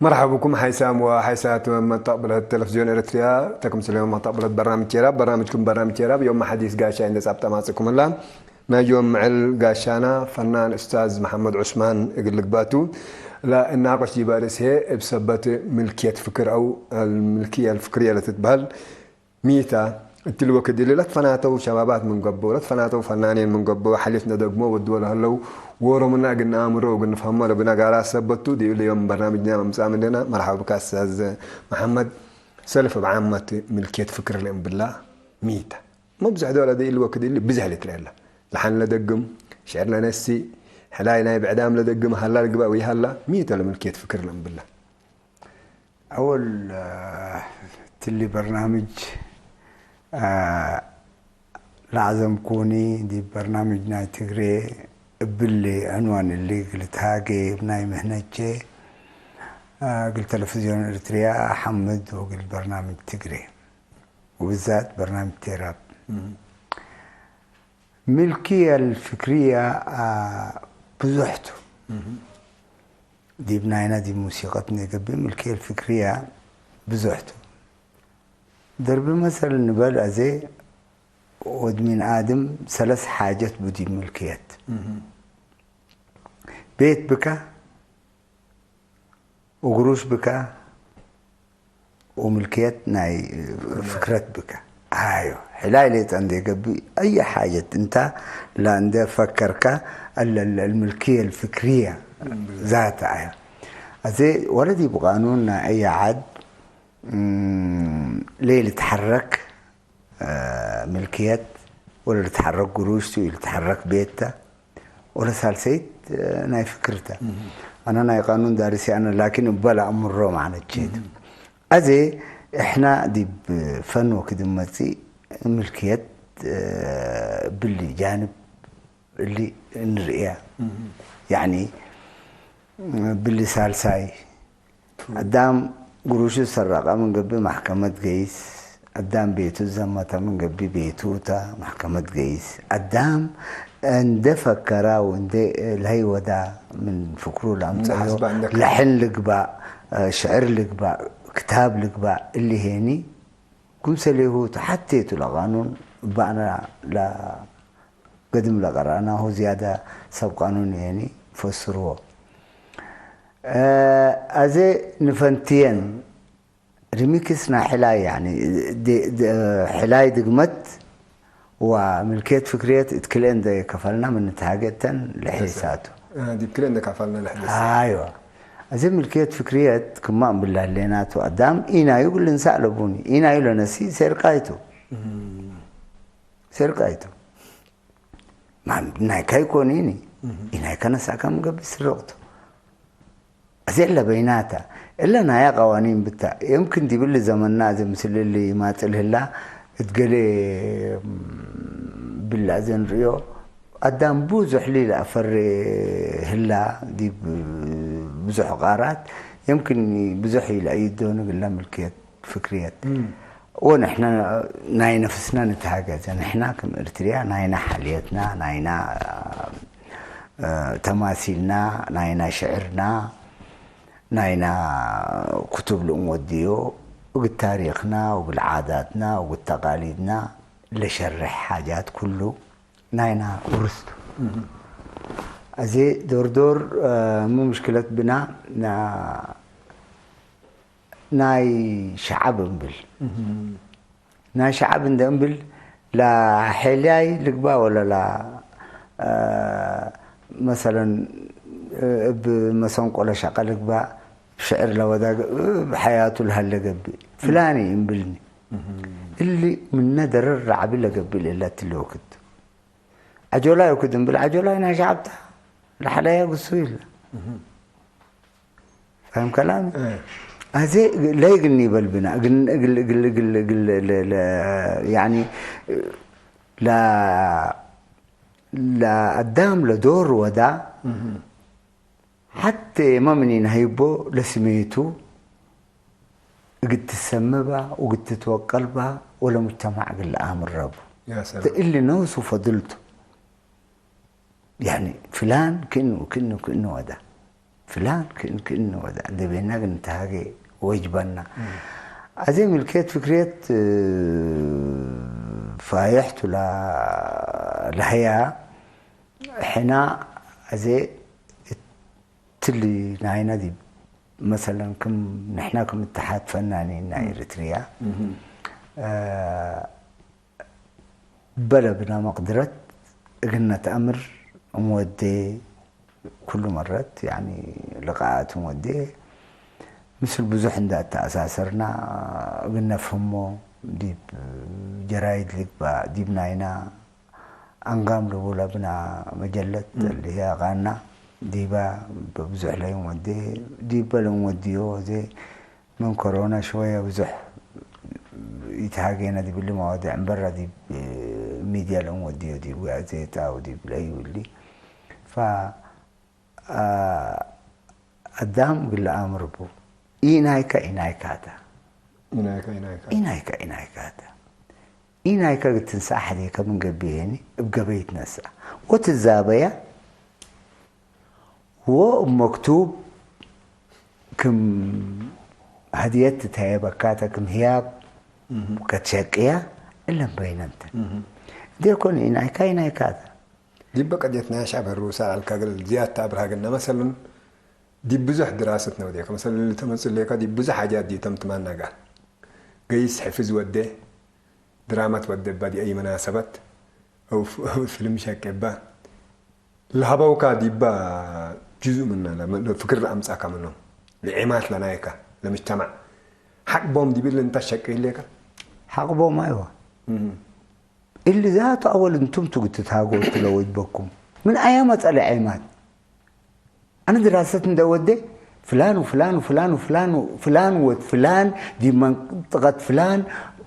مرحبا بكم حيسام وحيسات متقبلة تلفزيون إريتريا. تكم سليمان متقبلة برنامج تيراب. برنامجكم برنامج تيراب يوم حديث قاشا عند صاب تماسكم الله. ናዮም ምዕል ጋሻና ፈናን ኡስታዝ መሓመድ ዑስማን እግል ልግባቱ ላእናቆሽ ዲባ ርእስሄ እብ ሰበት ምልክየት ፍክር አው አልምልክየ አልፍክርየ ለትትበህል ሚታ። እትሊ ወክድ እሊ ለትፈናተው ሸባባት ምን ገብኦ፣ ለትፈናተው ፈናኔን ምን ገብኦ፣ ሐሊፍ ነደግሞ ወድወ ለህለው ወሮምና እግል ነአምሮ እግል ንፍሀሞ ለብነጋራ ሰበቱ ዲብ እሊ ዮም በርናምጅና መምጽአ ምንደና። መርሐባ ብካ ኡስታዝ መሓመድ። ሰልፍ እብ ዓመት ምልክየት ፍክር ለእምብላ ሚታ። መብዝሕ ዶለ እሊ ወክድ እሊ ብዝሕ ልትረኤላ። ለሐን ለደግም፣ ሽዕር ለነሲ፣ ሕላይ ናይ ብዕዳም ለደግም ሀላ ልግባእ ወይሀላ፣ ሚተ ለምልክየት ፍክር ለእምብላ። አወል ትሊ በርናምጅ ለአዘምኩኒ ዲብ በርናምጅ ናይ ትግሬ እብሊ ዕንዋን እሊ እግል ትሃጌ እብ ናይ ምህነቼ እግል ተለፍዝዮን ኤርትርያ ሐምድ ወእግል በርናምጅ ትግሬ። وبالذات برنامج تيراب. ملكية الفكرية ብዙሕቱ ዲብ ናይና ዲብ ሙሲቀት ነገብእ ምልክየ ልፍክርያ ብዙሕቱ። ደርቢ መሰል ንበል አዜ ወድ ሚን አድም ሰለስ ሓጀት ቡ ዲብ ምልክየት። ቤት ብካ ወግሩሽ ብካ ወምልክየት ናይ ፍክረት ብካ። አዮ ሕላይ ሌጠ እንደ ገብእ አየ ሓጀት እንታ ላ እንደ ፈከርካ አለ الملكية الفكرية ذات አዮ። አዜ ወለዲ ብቃኑን ናይ አየ ዓድ ሌ ልትሐረክ ምልክየት ወለ ልትሐረክ ግሩሽቱ ኢልትሐረክ ቤትተ ወለ ሳልሰይት ናይ ፍክርተ። አነ ናይ ቃኑን ዳርሲ አነ ላኪን እበ ለአምሮ ማዕነት ቼቱ። አዜ እሕና ዲብ ፈን ወክድ መጽእ ምልክየት ብሊ ጃንብ እሊ እንርእያ። ያዕኒ ብሊ ሳልሳይ አዳም ግሩሹ ዝሰረቀ ምን ገብእ ማሕከመት ገይስ፣ አዳም ቤቱ ዝዘመተ ምን ገብእ ቤቱ እተ ማሕከመት ገይስ፣ አዳም እንደ ፈከራ ወእንደ ለሀይ ወዳ ምን ፍክሩ ለአምጸዮ ለሐን ልግባእ፣ ሽዕር ልግባእ፣ ክታብ ልግባእ እሊ ሄኒ ክምሰሌሁ ተሓቴቱ ለቃኑን እባእና ገድም ለቀረአናሁ ዝያደ ሰብ ቃኑን ሄኒ ፈስርዎ። አዜ ንፈንትየን ሪሚክስ ናይ ሕላይ ያኒ ሕላይ ድግመት ወምልክየት ፍክርየት እት ክልኤ እንደ ከፈልና ምን ንትሃገ እተን ልሕሳቱ። ዲብ ክልኤ እንደ ከፈልና ልሕስ። አይዋ። እዚ ምልክየት ፍክርየት ክማ እምብላ ህሌናቱ አዳም ኢናዩ ግልንሳእ ለቡኒ ኢናዩ ለነሲ ሴርቃይቱ። ሴርቃይቱ። ናይካ ይኮን ኢኒ ኢናይካ ነሳካ ምገብእ ስረቅቱ። እዚ እለ በይናታ እለ ናያ ቀዋኒን ብታ የምክን ዲብሊ ዘመንና እዚ ምስልሊ ይማጽል ህላ እትገሌ ብላ ዘንርእዮ አዳም ብዙሕ ሊል አፈሬ ህላ ዲብ ብዙሕ ቃራት የምክን ብዙሕ ኢለ አይዶ ንግላ ምልክየት ፍክርየት ወንሕና ናይ ነፍስና ንተሃገዘ ንሕና ከም እርትርያ ናይና ሓልየትና ናይና ተማሲልና ናይና ሽዕርና ናይና ክቱብ ልእንወድዮ እግድ ታሪኽና ወግል ዓዳትና ወግድ ተቃሊድና ለሸርሕ ሓጃት ኩሉ ናይና ውርስቱ። እዚ ዶርዶር ሙ ምሽክለት ብና ናይ ሸዓብ እምብል ናይ ሸዓብ እንደ እምብል ላ ሐልያይ ልግባ ወለላ መሰለን እብ መሰንቆ ለሸቀ ልግባ ሽዕር ለወዳ ብሐያቱ ለሀለ ገብእ ፍላኒ እምብልኒ እሊ ምነ ደረር ራዕቢ ለገብእ ለላ ትልወክት አጆላይ ወክድ እምብል አጆላይ ናይ ሸዓብታ ለሐለያ ግሱ ይለ ፋህም ከላም አዜ ለይግኒ በልብና ያኒ ለአዳም ለዶር ወዳ ሐቴ መምኒን ሀይቦ ለስሜቱ እግድ ትሰምባ ወግድ ትትወቀልባ ወለሙጅተማዕ እግል ለአምረቡ እሊ ነውሱ ፈድልቱ ያኒ ፍላን ክእኑ ክእኑ ክእኑ ወዳ ክላን ክን ክን ወዳ እንደቤና ግን ተሃገ ወጅባና። ኣዜ ምልክት ፍክርየት ፋይሕቱ ላህያ ሕና ኣዜ ትሊ ናይና ዲ መሰለን ክም ንሕና ክም እተሓት ፈናኒ ናይ ኤርትርያ በለ ብና መቅድረት እግነት ኣምር እምወዴ ኩሉ መረት ያኒ ልቃኣት እምወዴ ምስል ብዙሕ እንዳ ተኣሳሰርና እግነፍህሞ ዲብ ጀራይድ ልግባእ ዲብ ናይና ኣንጋም ልቡላ ብና መጀለት ልህያ ቃና ዲባ በብዙሕ ለይም ወዴ ዲበ ለእም ወድዮ ዘ ምን ኮሮና ሽወያ ብዙሕ ይትሃጌነ ዲብሊ መዋድዕ እምበራ ዲብ ሚድያ ለእም ወድዮ ዲብ ጋዜጣ ወዲብ ለይብሊ ፋ ኣዳም ግለ ኣምርቡ ኢናይካ ኢናይካታ ኢናይካ ኢናይካ ኢናይካ ኢናይካታ ኢናይካ ግትንሳእ ሓዴከ ምን ገብየኒ እብ ገበይ ይትነስኣ ወትዛበያ ወእብ መክቱብ ክም ሀድየት ትተየበካተ ክም ህያብ ከትሸቅያ እለን በይነንተ እንዴኮን ኢናይካ ኢናይካታ ዲበ ቀድየት ናይ ሻብ ህሩሳ ኣልካ ግል ዝያድታ ኣብርሃ ግና መሰሉን ዲብ ብዙሕ ድራሰት ነውዴ ከመሰል ተመጽሌካ ዲብ ብዙሕ ሓጃት ዲተም ትማናጋ ገይስ ሕፍዝ ወደ ድራማት ወደ ባዲ ኣይ መናሰበት ፊልም ሸቄባ ለሃበውካ ዲባ ጅዙእ ምና ፍክር ለኣምጻካ ምኖም ንዒማት ለናይካ ለምጅተማዕ ሓቅቦም ዲብል እንታ ሸቂ ኢሌካ ሓቅቦም ኣይዋ እሊ ዛቱ ኣወል እንቱም ትጉትት ሃጎ ትለወጅበኩም ምን ኣያ መጸለ ዒማት ኣነ ድራሰት እንደ ወደ ፍላን ወፍላን ወፍላን ወፍላን ወፍላን ወድ ፍላን ዲ መንጥቐት ፍላን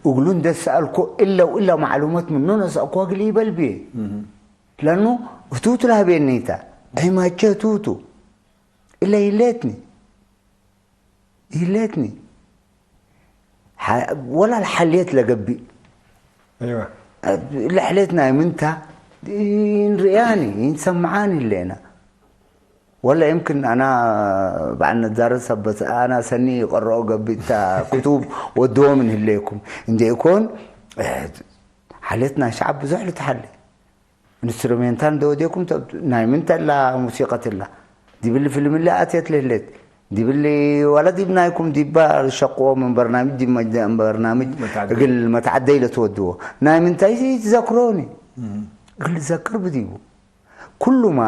እግሉ እንደ ሰኣልኮ እለ ወእለ ማዕሉመት ምኖ ነሰእኮ ግል ይበል ብየ ለኑ ህቱቱ ላህቤኒታ ዒማቸ ህቱቱ እለ ይሌትኒ ይህሌትኒ ወላ ልሓልየት ለገብእ ኣይዋ ለሕሌት ናይ ምንታ ይንርእያኒ ይንሰምዓኒ ህሌና ወላ يمكن ኣና በዓል ነዛረብ ሰበት ኣና ሰኒ ይቀረኦ ገብእ እታ ክቱብ ወድዎም ንህሌኩም እንደ ይኮን ሓልየት ናይ ሸዓብ ብዙሕ ልትሓለ ኢንስትሩሜንታል እንደ ወዴኩም ናይ ምንተ ላ ሙሲቀት ላ ዲብሊ ፊልም ላ ኣትየት ልህለት ዲብሊ ዋላ ዲብ ናይኩም ዲባ ሸቅዎ ምን በርናምጅ ዲብ መጅደ- በርናምጅ መትዓደይ። እግል መትዓደይ ለትወድዎ ናይ ምንታይ ትዘክሮኒ እግል ዘክር ብዲቡ ኩሉማ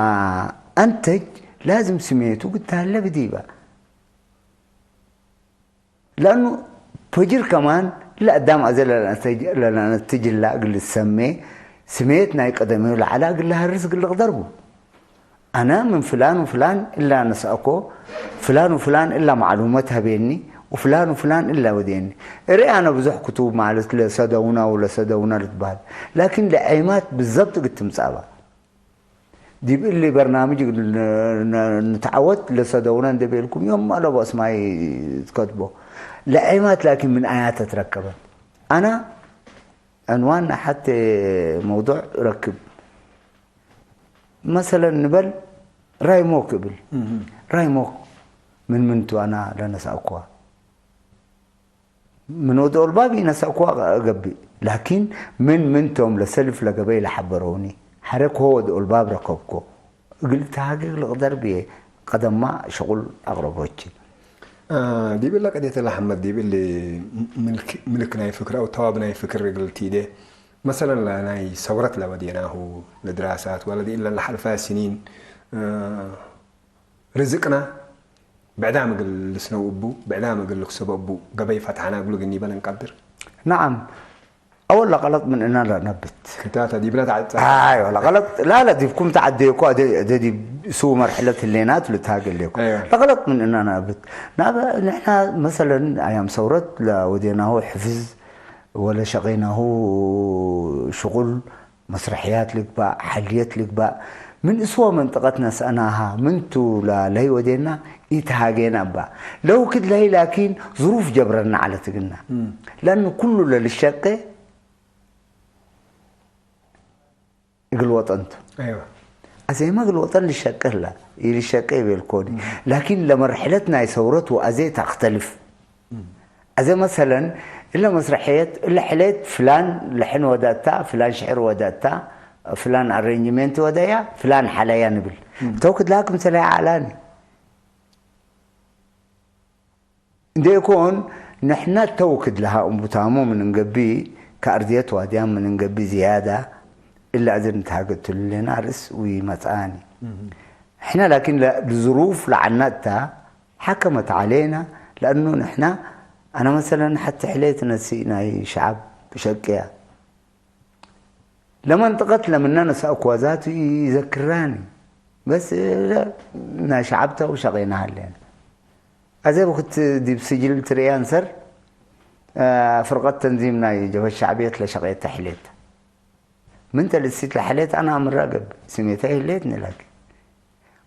ኣንተጅ ላዝም ስሜቱ ግታለ ብዲባ لأنه فجر كمان لا دام أزل لنتجلا قل السمي سميت ناي قدمي ولا على قل لها الرزق اللي قدربه أنا من فلان وفلان إلا نسأكو فلان وفلان إلا معلومات هبيني وفلان وفلان إلا وديني إري أنا بزح كتب معلت لسدونا ولا سدونا لتبال لكن لعيمات بالضبط قلت مصابة ዲብ እሊ በርናምጅ ንትዓወት ለሰደውነ እንደ ቤልኩም ዮም ኣለቦ እስማይ ትከትቦ ለዔማት ላኪን ምን ኣያተ ትረከበን ኣና ዕንዋን ሓተ መውضዕ ረክብ መሰለን ንበል ራይሞክ እብል ራይሞክ ምን ምንቱ ኣና ለነስኣኩዋ من ወዲ ኦልባብ ይነሳእኩዋ እገብእ ላኪን ምን ምንቶም ለሰልፍ ለገበይ ለሓበረውኒ ሓረ ክሆ ወዲ ኦልባብ ረከብኮ እግል ተሃግግ ልቕደር ብየ ቀደማ ሽቁል ኣቅረቦችን ዲብል ለቀዴተ ለሐመድ ዲብል ምልክ ናይ ፍክር ኣው ተዋብ ናይ ፍክር እግል ቲደ መሰለን ናይ ሰውረት ለወዴናሁ ለድራሳት ወለዲ ኢለን ለሐልፋ ስኒን ርዝቅና ብዕዳም እግል ልስነው እቡ ብዕዳም እግል ልክሰቦ እቡ ገበይ ፈትሓና እግሉ ግን ይበል እንቀድር نعم أول لغلط من إنا لا نبت ክታታ ዲብና ተዓጻ أيوة لغلط لا لا ديبكم تعديكو أدي دي سو مرحلة اللينات لتاقليكو أيوة. لغلط من إنا نبت نعم نحن مثلا أيام ثورة لا وديناه حفظ ولا شقيناه شغل መስርሕያት ልግባእ፣ ሓልየት ልግባእ፣ ምን እስወ መንጠቀት ነስአናሃ፣ ምንቱ ለለህይ ወዴና ኢትሃጌና እባ። ለው ክድ ለህይ ላኪን ዙሩፍ ጀብረና ዐለት እግልና። ለእኑ ኩሉ ለልሸቄ እግል ወጠንቱ። أيوة. أزي ما قلو وطن للشكل لا، يلي الشكل بالكوني. لكن لمرحلتنا يسورت وأزي تختلف. أزي مثلًا، إلا مسرحية، إلا حليت فلان لحن وداتا، فلان شعر وداتا، فلان أرينجمنت ودايا، فلان حلايا نبل. توكد لكم سلاي علاني. እንደ ይኮን ንሕና ተውክድ ለሃ እምቡታሞ ምን እንገቢ ከኣርድየት ዋድያም ምን እንገቢ ዝያዳ እላ እዝር ንትሃገቱ ለና ርእስ ውይ መጽኣኒ ሕና ላኪን ብዝሩፍ ለዓናታ ሓከመት ዓሌና ለእኑ ንሕና ኣነ መሰለን ሓቲ ሕሌት ነሲ ናይ ሸዓብ ብሸቅያ ለመንጥቐት ለምና ነሳእኳ ዛቱ ይዘክራኒ በስ ናይ ሸዓብታ ውሸቕ የናሃለና ኣዘ ብክት ዲብ ስጅል ትርእያ እንሰር ፍርቀት ተንዚም ናይ ጀበ ሻዕብየት ለሸቐየት ተሕሌት ምን ተልሲት ለሐሌት ኣና ኣምራ ገብ ስሜታ ይህሌት ንላኪ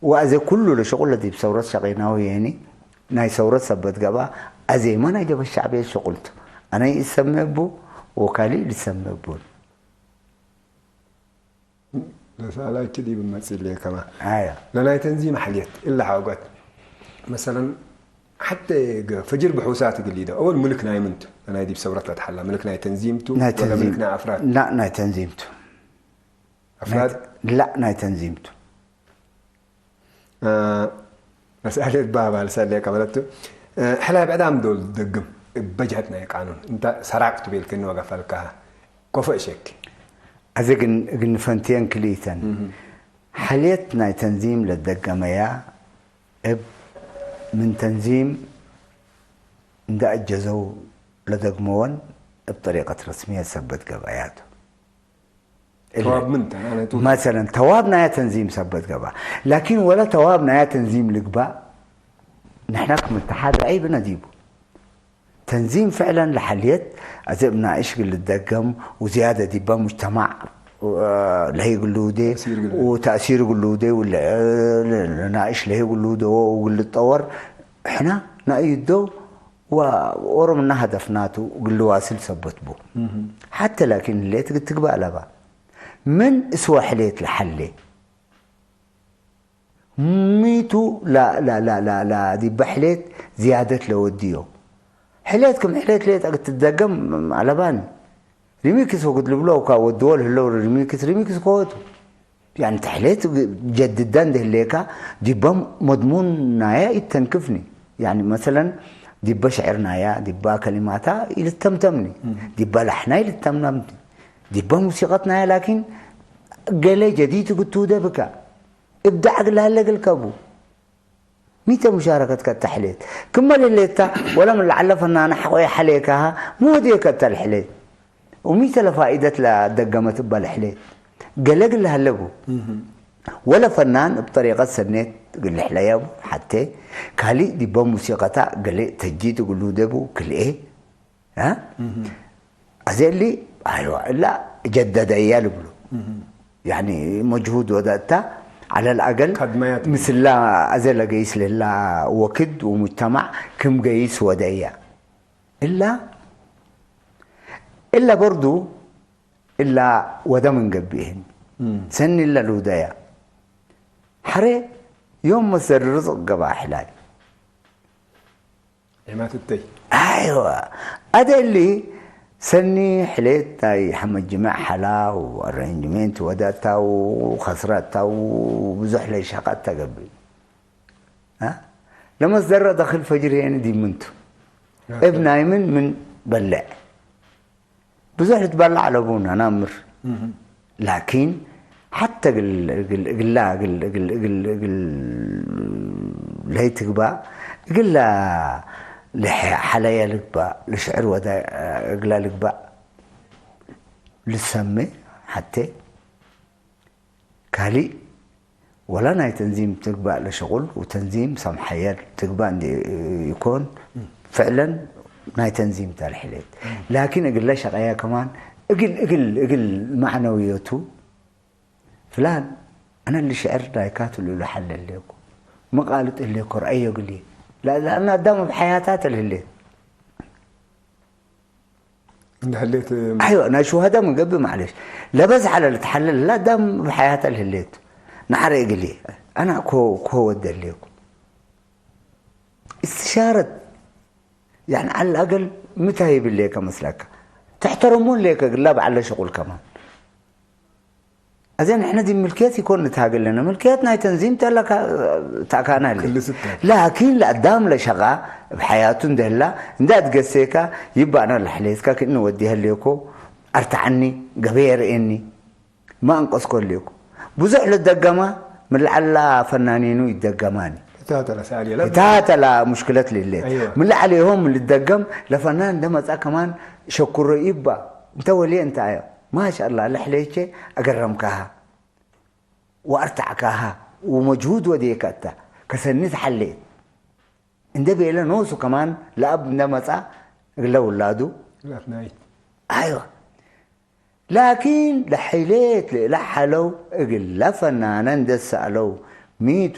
ወኣዘ ኩሉ ለሸቁለ ዲብ ሰውረት ሸቂናዊ የኒ ናይ ሰውረት ሰበት ገባ ኣዜማ ናይ ጀበ ሻዕብየት ሸቁልቱ ኣነ ይሰመ ቡ ወካሊ ልሰመ ቡን ለሳላኪ ዲብ መጽእ ለየ ከማ ኣያ ለናይ ተንዚም ሓልየት እላ ሓወገት መሰለን ሓተ ፈጅር ብሑሳት እግል ኢደ ኣወል ምልክ ናይ ምንቱ ናይ ዲብ ሰብረት ለትሓላ ምልክ ናይ ተንዚምቱ ናይ ወላ ተንዚም ምልክ ናይ ኣፍራድ ላ ናይ ተንዚምቱ ኣፍራድ ላ ናይ ተንዚምቱ ኣስኣለ ባባል ሳለ ቀበለቱ ሕላይ ብዕዳም ዶል ደግም በጃት ናይ ቃኑን እንታ ሰራቅ ትቤል ከን ወገፈልካ ኮፈ ሸክ ኣዚ ግን ግን ፈንትየን ክልኢተን ሓልየት ናይ ተንዚም ለደገመያ እብ ምን ተንዚም እንዳ እጀዘው ለደግመወን እብ ጠሪቀት ረስሚየት ሰበት ገበያቱ ተዋብ ምን ተናነቱ መሰለን ተዋብ ናያ ተንዚም ሰበት ገባ ላኪን ወላ ተዋብ ናያ ተንዚም ልግባእ ንሕና ክምተሓድ ረኣይ ብነዲቡ ተንዚም ፍዕለን ለሓልየት ኣዘብ ናእሽ ግልደገም ውዝያደ ዲባ ሙጅተማዕ ለሂ ግልውዴ ተእሲር ግልደ። ወተእሲር ግልውዴ ናእሽ ለሂ ግልውደ ወግልጠወር ሕና ናእይዶ ወኦሮምና ሀደፍናቱ ግልዋስል ሰበት ቡ ሓተ ላኪን ህሌት ግትግባእ ለባ ምን እስወ ሕሌት ለሓሌ ሚቱ ዲበ ሕሌት ዝያደት ለወድዮ። ሕሌት ክም ሕሌት ሌጠ ክትደገም ኣለባኒ። ሪሚክስ ወግድ ልብሎ እኳ ወድዎ ልህለው ሪሚክስ ሪሚክስ ከወቱ። ያኒ ተሕሌት ጀድዳ እንደህሌካ ዲባ መድሙን ናያ ይተንክፍኒ። ያኒ መሰለን ዲበ ሽዕር ናያ ዲባ ከሊማታ ይልተምተምኒ። ዲባ ላሕና ይልተምተምኒ። ዲባ ሙሲቀት ናያ ላኪን ገለ ጀዲድ ክትውደ ብካ። እብዳዕ ግላለ ግልከቡ። ሚተ ሙሻረከት ከተሕሌት ክመል ህሌታ ወላ ምን ለዓለ ፈናነ ሓቆየ ሓሌካሃ መወድየ ከተል ሕሌት ወሚተ ለፋኢደት ለደገመት እባ ልሕሌት ገለ ግለ ሀለቡ ወለ ፈናን እብ ጠሪቀት ሰኔት ግልሕለየቡ ሓቴ ካልእ ዲበ ሙሲቀታ ገሌ ተጅዲድ እግሉ ደቡ ክልኤ እ? ኣዜ እሊ ኣይዋ እላ ጀደደያ ልብሉ ያኒ መጅሁድ ወደእታ على الأقل ካድማያት ምስላ ኣዘ ለገይስ ልህላ ወክድ ወሙጅተማዕ ክም ገይስ ወደያ እላ እላ በርዱ እላ ወደ ምን ገብእህን ሰኒ እላ ልውደያ ሓረ ዮም መሰሪ ርዝቅ ገባ ሕላይ ዒማትተይ ኣይዋ ኣደሊ ሰኒ ሕሌት ናይ ሓመድ ጅምዕ ሓላ ኣረንጅሜንት ወዳእታው ከስራታው ብዙሕ ለይሻቃት ተገብእ ለመስደረ ደክል ፈጅር የኒ ዲምንቱ እብ ናይ ምን ምን በልዕ ብዙሕ ልትበላዕ ኣለቡ ናናምር ላኪን ሓተ እግላ እግል ለይትግባእ እግላ ለሐለየ ልግባእ ልሽዕር ወደ እግላ ልግባእ ልሰሜ ሓቴ ካሊእ ወላ ናይ ተንዚም ትግባእ ለሸቁል ወተንዚም ሰምሐየር ትግባእ እንዲ ይኮን ፍዕለን ናይ ተንዚም ተልሕሌት ላኪን እግለ ሸቀያ ከማን እግል እግል እግል ማዕነውየቱ ፍላን ኣነ ልሽዕር ዳይካቱ ልሉ ሓለ ሌኩ መቃልጥ ሌኮ ረአዮ ግሊ ለአና ኣዳም ብሓያታት ልህሌት እንደ ህሌት ኣይዋ ናይ ሽሃዳ ምንገብእ ማዕለሽ ለበዝሓ ለልትሓለል ላዳም ብሓያታ ልህሌቱ ንዓረ እግል ኣና ኮ ኮ ወደልየኩ እስትሻረት ያን ዓል ኣገል ምታይ ይብልየከ መስለካ ተሕተረሞ ለየከ ግላ በዓለ ሽቁል ከማን። እዚ ንሕነ ዚ ምልክየት ይኮን ንታገለነ ምልክየት ናይ ተንዚም ተላ ታካና ለ ክልስተ ላኪን ለአዳም ለሸቃ ብሓያቱ እንደህላ እንዳ ትገሴካ ይባእና ለሕሌትካ ክእኒ ወዲ ህልየኮ ኣርትዓኒ ገበየ ርእየኒ ማእንቀስኮ ህልየኮ ብዙሕ ልደገማ ምልዓላ ፈናኒኑ ይደገማኒ እታ ተላ ሰኣል የለ እታ ተላ ሙሽክለት ልሌት أيوة. ምልዓል ይሆም ልደገም ለፈናን እንደመጻ ከማን ሸኩሮ ይባ እንተ ወልየ እንተ ኣዮ ማሻ ኣላ ለሕሌቼ ኣገረምካሃ ወኣርታዕካሃ ወመጅሁድ ወዴካ እታ ከሰኒ ተሓሌት እንደ ቤለ ኖሱ ከማን ለኣብ እንደመጻ እግለ ውላዱ ላፍናይ ኣይዋ ላኪን ለሐይሌት ልእላ ሐለው እግለ ፈናነ እንደሰአለው ሚቱ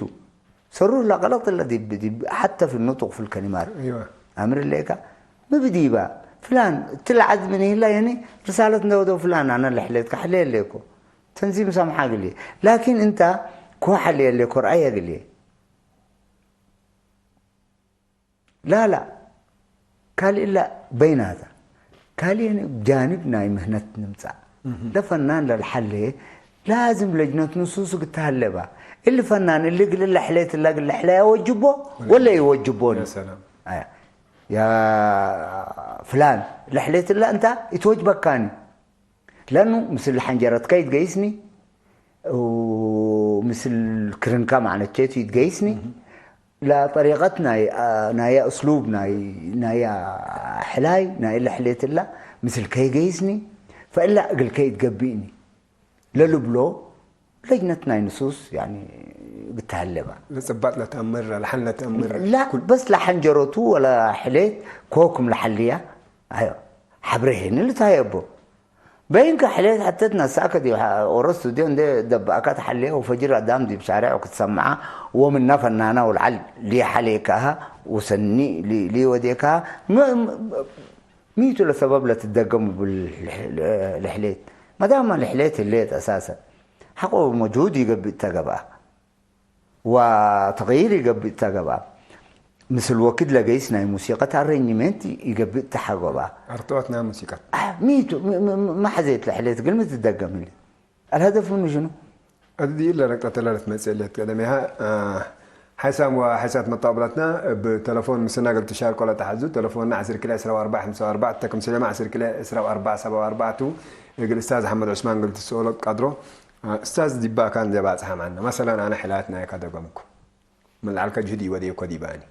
ሰሩ ለቀለጥ ለዲብ ዲብ ሐተ ፊ ኑጡቅ ፊ ልከሊማት أيوة. ኣምር ሌካ ምብዲባ ፍላን ትልዓዝ ምን ይህላ የኒ ርሳለት እንደወደው ፍላን ኣነ ለሕሌትካ ሕሌ ሌኮ ተንዚም ሰምሓ ግልየ ላኪን እንታ ኮ ሓልየ ሌኮ ርኣየ ግልየ ላላ ካልእ ላ በይናታ ካልእ ጃንብ ናይ ምህነት ንምጻእ ለፈናን ለልሓለየ ላዝም ለጅነት ንሱሱ ግተሃለባ እሊ ፈናን እሊ ግል ለሕሌት ላ ግል ለሕለያ ወጅቦ ወለ ይወጅቦኒ يا سلام ኣያ ያ ፍላን ለሕሌት ላ እንታ ይትወጅበካኒ ለኑ ምስል ሓንጀረትካ ይትገይስኒ ምስል ክርንካ ማዕነቸቱ ይትገይስኒ ለጠሪቀት ናያ እስሉብ ናያ ሕላይ ናይ ለሕሌት ላ ምስል ከይገይስኒ ፈእላ እግል ከይትገቢእኒ ለልብሎ ለጅነት ናይ ንሱስ ግተሃለባ ለጽባጥ ለተእምር ለልሓን ለተእምር ላ በስ ለሓንጀረቱ ወላ ሕሌት ኮክም ለሓልያ ኣዮ ሓብረሄኒ ልታየቦ በይንከ ሕሌት ሓተት ነሳከ ዲ ኦሮ ስቱዲዮ እንደ ደባእካ ተሓልያ ወፈጅር ኣዳም ዲብ ሻርዕ ክትሰምዓ ወምና ፈናና ወልዓል ሊሓሌካሃ ወሰኒ ሊወዴካሃ ሚቱ ለሰበብ ለትደገሙ ልሕሌት መዳማ ልሕሌት ህሌት ኣሳሰ ሓቆ መጅሁድ ይገብእ ተገብኣ ወተغይር ይገብእ ተገብኣ ምስል ወክድ ለገይስ ናይ ሙሲቀት ኣሬንጅመንት ይገብእ ተሓጎባ ኣርትዖት ናይ ሙሲቀት ሚቱ ማሕዘት ለሕሌት ግን ምትደገም ህሌት ኣልሀደፍ ምኑ ሽኑ أدي إلا رقطة لا تمثل لك لأن ها حسام وحسات مطابلتنا بتلفون مسنا قلت شارك ولا تحزو تلفوننا عسير كلا عسرة وأربعة خمسة وأربعة تكم سلمة عسير كلا عسرة وأربعة سبعة وأربعة تو يقول أستاذ أحمد عثمان قلت سؤال قدره أستاذ دبا كان زي بعض معنا مثلا أنا حلاتنا يا كذا قمكم من العلكة جدي ودي كدي باني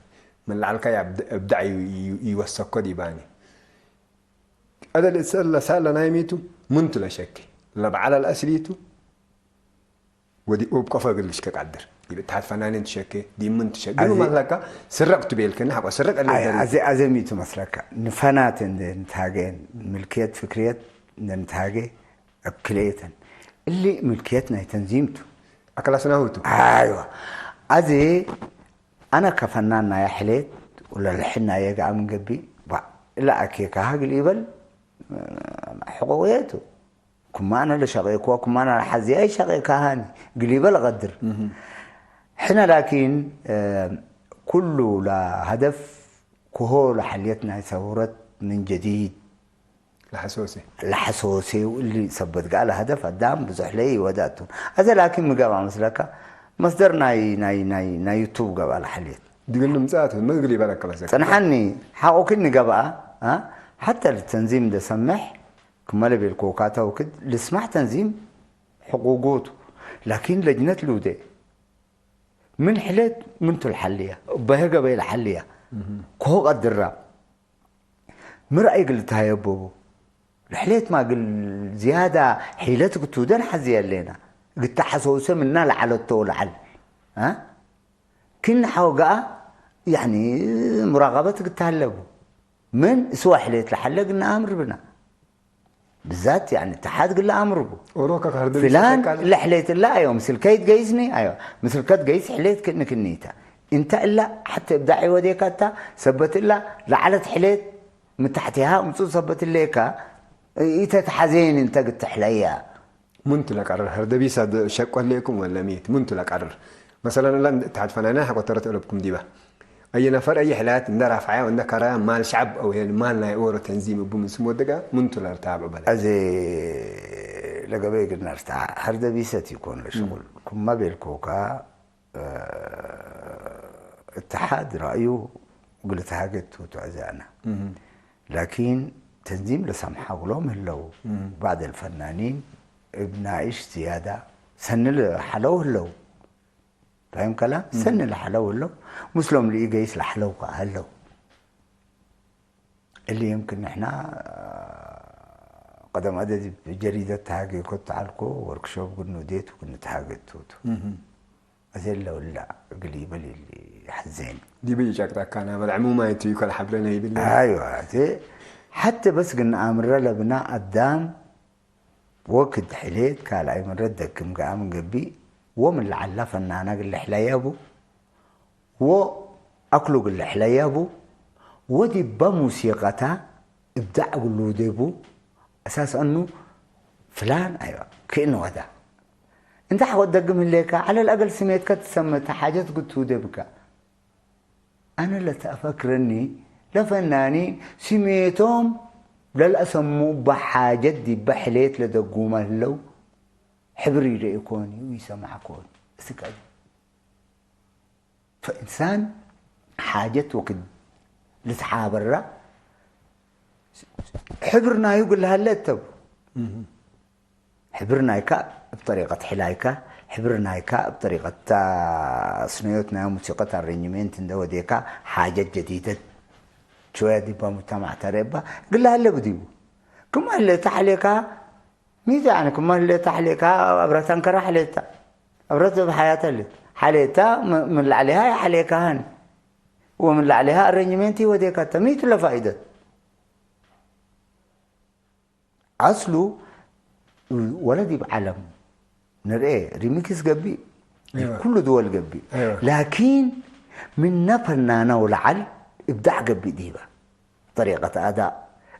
من العلكة يبدع يوسك كدي باني أدل سأل سأل نايميتو منت لشكي لبعل الأسليتو ወዲ ኡብ ቆፈ ግልሽ ከቃድር ይብትሓት ፈናንን ትሸኬ ዲምን ትሸኬ ግኑ ኣዚ- ማለካ ስረቅ ትቤልክን ሓቆ ስረቅ ኣይ- ኣለደሪ ኣዚ- ኣዘሚቱ መስለካ ንፈናት እንደ ንትሃገ ምልክየት ፍክርየት እንደ ንትሃገ ኣብ ክልኤተን እሊ ምልክየት ናይ ተንዚምቱ ኣከላስናሁቱ ኣይዋ ኣዚ ኣነ ከፈናን ናይ ኣሕሌት ወለልሕን ናይ የግኣ ምንገቢ ባ እላ ኣኬካ ሃግል ይበል ሕቆውየቱ ኩማነ ለሸቄኩዋ ኩማነ ለሓዚያ ይሸቄካሃኒ ግል ይበል ቀድር ሕነ ላኪን ኩሉ ለሀደፍ ክሆ ለሓልየት ናይ ሰውረት ምን ጀዲድ ለሐሶሴ ለሐሶሴው እሊ ሰበት ጋር ለሀደፍ ኣዳም ብዙሕ ለይ ይወዳቱ ኣዘ ላኪን ምገባ መስለካ መስደር ናይ ናይ ናይ ናይ ዩቱብ ገባ ለሓልየት ድግል ንምጻት ምግል ይበለከ በዘ ጽንሓኒ ሓቑክን ንገባ ሓተ ልተንዚም ደሰምሕ ክመለ ቤልኮ ካተውክድ ልስማሕ ተንዚም ሕቁጉቱ ላኪን ለጅነት ልውደ ምን ሕሌት ምን ቱልሓልያ በሀገበይ ለሓልያ ኮሆ ቀድራ ምርኣይ ግል ተሃየበቡ ልሕሌት ማግል ዝያዳ ሒለት ክትውደን ሓዝየ ኣለና ግተሓሰውሰ ምና ለዓለቶ ለዓል ክን ሓወጋኣ ያኒ ሙራቀበት ግተሃለቡ ምን እስዋ ሕሌት ለሓለ ግና ኣምር ብና ብዛት ያኒ ተሓት ግላ ኣምር ቡ ኦሮ ከካርድ ፍላን ለሕሌት እላ ኣዮ ምስል ከይት ገይስኒ ኣዮ ምስል ከት ገይስ ሕሌት ክእኒ ክኒታ እንተ እላ ሓተ እብዳዕ ይወዴካ እታ ሰበት እላ ለዓለት ሕሌት ምታሕቲሃ ምፁ ሰበት እሌካ ኢተትሓዜን እንተ ግትሕለያ منتو لقرر هردبيسة شقوة ليكم ولا ميت منتو لقرر. مثلا لا تحت فنانا حقو ترت ألبكم ديبا. أي نفر أي حلات ندرا فعيا وندكرا مال شعب أو هي المال ناي أورو تنظيم بومن سمو دقا منتو لارتابع بلا. እዚ ለገበይ ግን ኣርታ ሀርደቢሰት ይኮን ለሽቁል ኩማ ቤልኮካ እትሓድ ራእዩ ግልተሃገት ትውትዕ ዚኣና ላኪን ተንዚም ለሳምሓ ብሎም ህለው ባዕድ ልፈናኒን እብ ናእሽ ዝያዳ ሰኒ ለሓለው ህለው ፋይም ከላ ሰኒ ለሓለው ህለው ምስሎም ልኢገይስ ለሓለው ከኣ ህለው እሊ يمكن ንሕና ቀደም ኣደ ጀሪደት ተሃጌ ኮት ተዓልኮ ወርክሾፕ ግን ኑዴት ግን ተሃጌት ቱቱ እዚ ለውላ እግል ይበል ይሊ ሓዘን ዲበ ይጨቅጣካ ናበል ዕሙማ ይትዩ ከል ሓብረና ይብል ኣይዋ እቲ ሓተ በስ ግን ኣምረ ለብና ኣዳም ወክድ ሕሌት ካልኣይ መረት ደክም ገኣ ምን ገቢእ ወምን ለዓላ ፈናና ግለ ሕለያቡ ወኣክሉ ግለ ሕለያቡ ወዲባ ሙሲቀታ እብዳዕ ግሉ ደቡ ኣሳስ ኣኑ ፍላን ኣይዋ ክእን ወዳ እንተ ሓወት ደግም ህሌካ ዓለል ኣገል ስሜትካ ትሰመተ ሓጀት ግቱ ደብካ ኣነ ለተኣፈክረኒ ለፈናኒ ስሜቶም ለልኣሰሙ በሓጀት ዲባ ሕሌት ለደጉማ ህለው ሕብሪ ይርኢ ኮን ይሰማዕ ኮን እስከ ፈእንሳን ሓጀት ወክድ ልትሓበራ ሕብር ናዩ ግልሃለ እተቡ ሕብር ናይካ ብጠሪቀት ሕላይካ ሕብር ናይካ ብጠሪቀት ስነዮት ናይ ሙሲቀት ኣሬንጅሜንት እንደ ወዴካ ሓጀት ጀዲደት ችወያ ዲባ ሙጅተማዕ ተረባ ግልሃለ ብዲቡ ክማ ህለ ተሓሌካ ሚዛን ክመል ታሕሌካ ኣብረታን ከራ ሓሌታ ኣብረት ዘብ ሓያተ ለ ሓሌታ ምን ላዕሊሃ ሓሌካሃን ወምን ላዕሊሃ ኣረንጅመንት ይወዴካተ ሚቱ ለፋይደት ኣስሉ ወለድ ይብ ዓለም ንርኤ ሪሚክስ ገቢእ ኩሉ ድወል ገቢእ ላኪን ምነ ፈናና ውለዓል እብዳዕ ገቢእ ዲባ طريقة أداء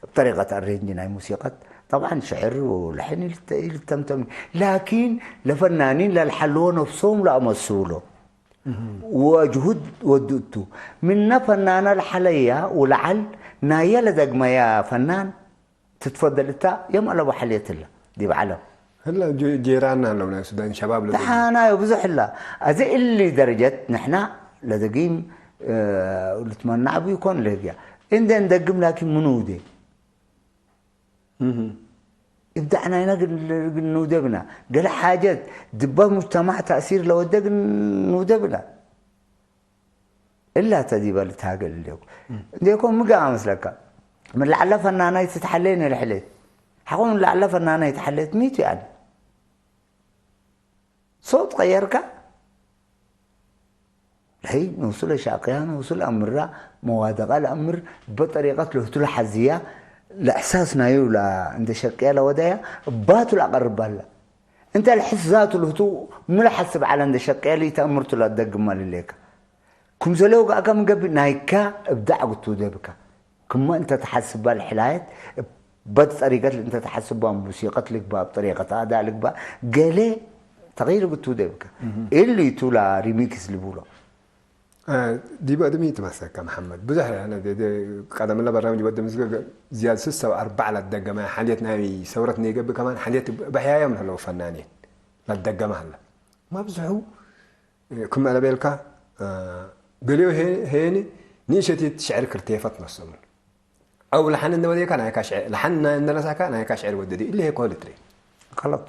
بطريقة الرينج ناي موسيقى طبعا شعر ولحن يلتمتم لكن لفنانين للحلو نفسهم لا مسولو وجهد ودؤتو من فنانة الحلية ولعل نايا لدقمة يا فنان تتفضل انت يوم ألو حليت الله دي بعلم هلا ج- جيراننا لو ناس سودان شباب لو تحانا ብዙሕ ላ እዚ እሊ ደረጀት ንሕና ለደጊም ልትመናዕቡ ይኮን ለህግያ እንደ እንደግም ላኪን ምንውዴ እብዳዕናይና ንውደብና ገለ ሓጀት ድባ ሙጅተማዕ ተእሲር ለወደ ግን ንውደብና እላ ተዲባ ልትሃገል እንዴኮ እንዴኮ ምጋ መስለካ ምን ላዕላ ፈናናይ ትትሓለየ ነልሕለት ሓቆ ምን ላዕላ ፈናናይ ትሓለየት ሚቱ ያለ ሰው ትቀየርካ ለይ ንውሱ ለሻቅያ ንውሱ ለአምራ መዋደቃ ለአምር በጠሪቀት ለህቱ ለሓዝያ ለእሕሳስ ናዩ እንደ ሸቅያ ለወዳያ ባቱ ለአቀርባ ላ እንተ ለሕስ ዛቱ ለህቱ ምለሓስብ ዓለ እንደ ሸቅያ ለይተአምርቱ ለደግማ ልሌካ ክምሰለ ወጋእካ ምገብእ ናይካ እብዳዕ ግቱ ደብካ ክመ እንተ ተሓስባ ልሕላየት በድ ጠሪቀት እንተ ተሓስባ ሙሲቀት ልግባ ብ ጠሪቀት ኣዳ ልግባ ገሌ ተغير ግቱ ደብካ እሊ ቱላ ሪሚክስ ልብሎ ዲበ ድሚ ትመሰካ መሓመድ ብዙሕ ቀደምለ በራምጅ ወደ ምዝገ ዝያድ ስሰብ ኣርባዕ ላደገመ ሓልየት ናይ ሰውረት ነይገብእ ከማን ሓልየት በሕያዮም ለለው ፈናንየት ላደገመ ሃለ ማብዝሑ ክመ ለቤልካ ገሊኦ ሄኒ ንእሸቲት ሽዕር ክርቴፈት መሰሙን أو لحن إنه ذيك أنا كاش لحن إنه لساكا أنا كاش عير وددي اللي هي كولتري غلط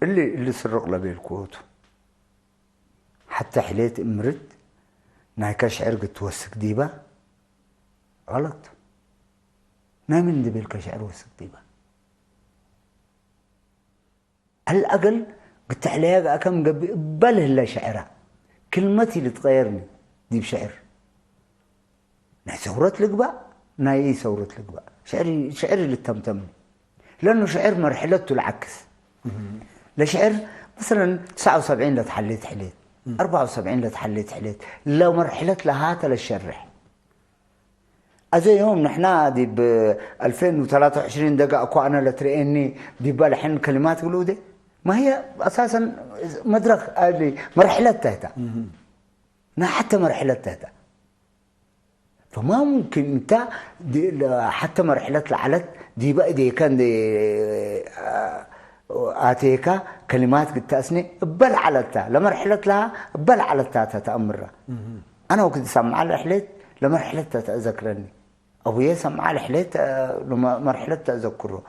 اللي اللي سرق لبيل كوت حتى حليت امرت ناي كاش عرق توسك ديبا غلط ناي من دبيل كاش عرق وسك ديبا الأقل قلت عليها كم قبل هلا شعرها كلمتي اللي تغيرني دي بشعر ናይ ሰውረት ልግባእ ናይ ሰውረት ልግባእ ሽዕሪ ልተምተምኒ ለኑ ሽዕር መርሕለቱ ልዓክስ ለሽዕር مثلا تسعة وسبعين ለትሓሌት ሕሌት أربعة وسبعين ለትሓሌት ሕሌት ለመርሕለት ለሃተ ለሸርሕ ኣዘ ዮም ንሕና ዲብ ألفين وثلاثة وعشرين ደጋ እኮ ኣነ ለትርእየኒ ዲባ ለሕን ከሊማት ግልኡደ ما هي أساسًا مدرخ اللي مرحلتها تا. نحتى مرحلتها تا. فما ممكن أنت دي ل- حتى مرحلة العلت دي بقى دي كان دي آه، آتيكا كلمات قد تأسني بل علتها لمرحلة لها بل علتها تتأمرها. أنا وقت سمع الرحلة لمرحلة تتذكرني. أبويا سمع الرحلة لمرحلة تذكره.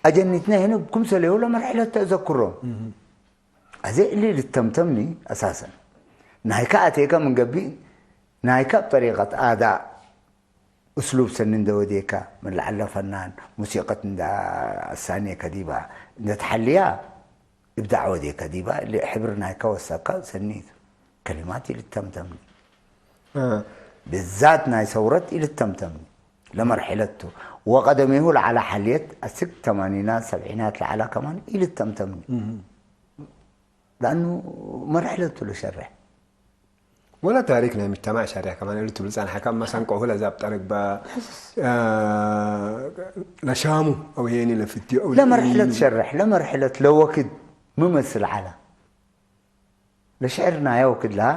أجنتنا هنا بكم سليو لمرحلة تذكره. እዚ እሊ ልተምተምኒ ኣሳሰን ናይካ ኣቴካ ምን ገቢእ ናይካ ብጠሪቀት ኣዳ እስሉብ ሰኒ እንደወዴካ ምን ለዓለ ፈናን ሙሲቀት እንዳ ኣሳኔ ከዲባ እንደተሓልያ እብዳዕ ወዴካ ዲባ እሊ ሕብር ናይካ ወሳካ ሰኒት ከሊማት ይልተምተምኒ ብዛት ናይ ሰውረት ይልተምተምኒ ለመርሕለቱ ወቀደሜሁ ለዓላ ሓልየት ኣስግ ተማኒናት ሰብዒናት ለዓላ ከማን ይልተምተምኒ ዳኑ መርሕለቱ ለሸርሕ ولا تاريخ ናይ ምጅተማዕ ሸሪሕ ከማን ኢሉ ትብል ጻንሓካ መሰንቆ ህለ ዛብ ጠረግባ ለሻሙ أو هيني لفتي أو ለመርሕለት ሸርሕ ለመርሕለት ለወክድ ምመስል ዓላ ለሽዕር ናያ ወክድ ለሃ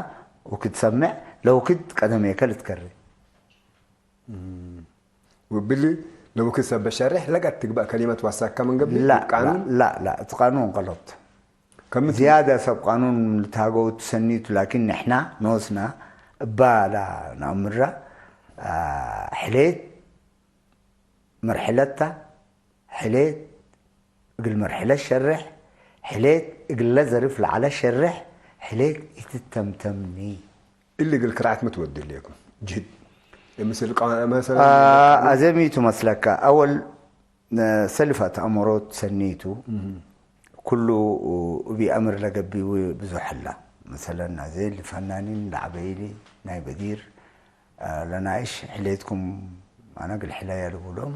ወክድ ሰምዕ ለወክድ ቀደሜከ ልትከሪ وباللي لو كسب بشرح لقد تقبأ كلمة وساكا من قبل لا قانون لا لا لا እቲ ቃኑን غلط كم ዝያዳ ሰብ ቃኑን ልትሃገው ትሰኒቱ ላኪን ንሕና ንወስና እባ ላ ንኣምራ ሕሌት መርሕለታ ሕሌት እግል መርሕለት ሸርሕ ሕሌት እግለ ዘርፍ ለዓለ ሸርሕ ሕሌት ይትተምተምኒ اللي قال كرعت متودي ليكم جد مثل قا- مثلا ኣዘሚቱ መስለካ ኣወል ሰልፋት ኣእምሮት ሰኒቱ ኩሉ እቢ ኣምር ለገቢው ብዙሕ ኣላ መሰለን ናዘ ልፈናኒን ለዓበይሊ ናይ በዲር ለናይሽ ሕሌትኩም ኣነ ግል ሕለያ ልብሎም